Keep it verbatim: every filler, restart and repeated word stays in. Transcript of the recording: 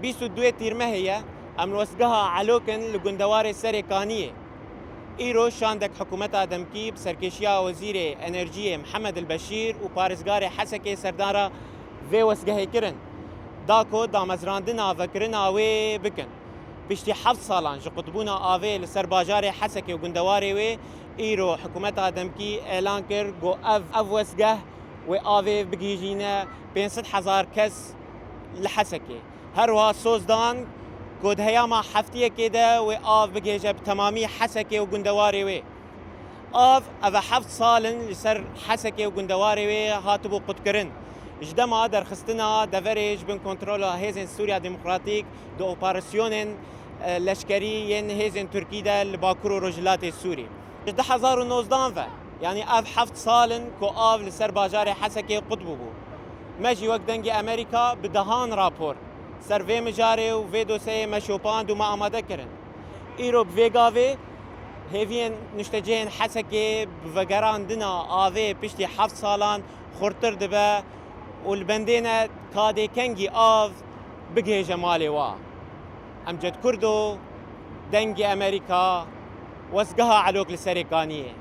Bîst û duyê Tîrmehê ye, em li westgeha Elok in li gundewarê Serê Kaniyê. Îro şandek hikûmeta demkî bi serkêşiya Wezîrê Enerjiyê Mihemed El Beşîr û parêzgarê Hesekê serdana vê westgehê kirin, da ku damezrandina vekirina wê bikin. Piştî heft salan ji qutbûna avê li ser bajarê Hesekê û gundewarê wê, îro hikûmeta demkî elan kir ku ev, ev westgeh wê avê bigihîjîne pênc sed hezar kes li Hesekê. Her wiha soz dan ku di heyama heftiyekê de wê av bigihêje bi temamî Hesekê û gundewarê wê. Av, ev e heft sal in li ser Hesekê û gundewarê wê hatibû qutkirin. Ji dema derxistina deverê ji bin kontrola Hêzên Sûriya Demokratîk di operasyonên, e, leşkerî yên hêzên Tirkî de li Bakur û Rojhilatê Sûrî. Ji du hezar û nozdan ve, yanî ev heft sal in ku av li ser bajarê Hesekê qut bûbû. Me jî wek Dengê Amerîka bi dehan rapor ser vê mijarê û vê dosyeyê me şopand û me amade kirin. Îro bi vê gavê hêviyên nuştecihên Hesekê bi vegerandina avê piştî heft salan xurtir dibe û li bendê ne ka dê kengî av bigihêje malê wa. Emced Kurdo, Dengê Amerîka, Westgeha Elok li Serê Kaniyê.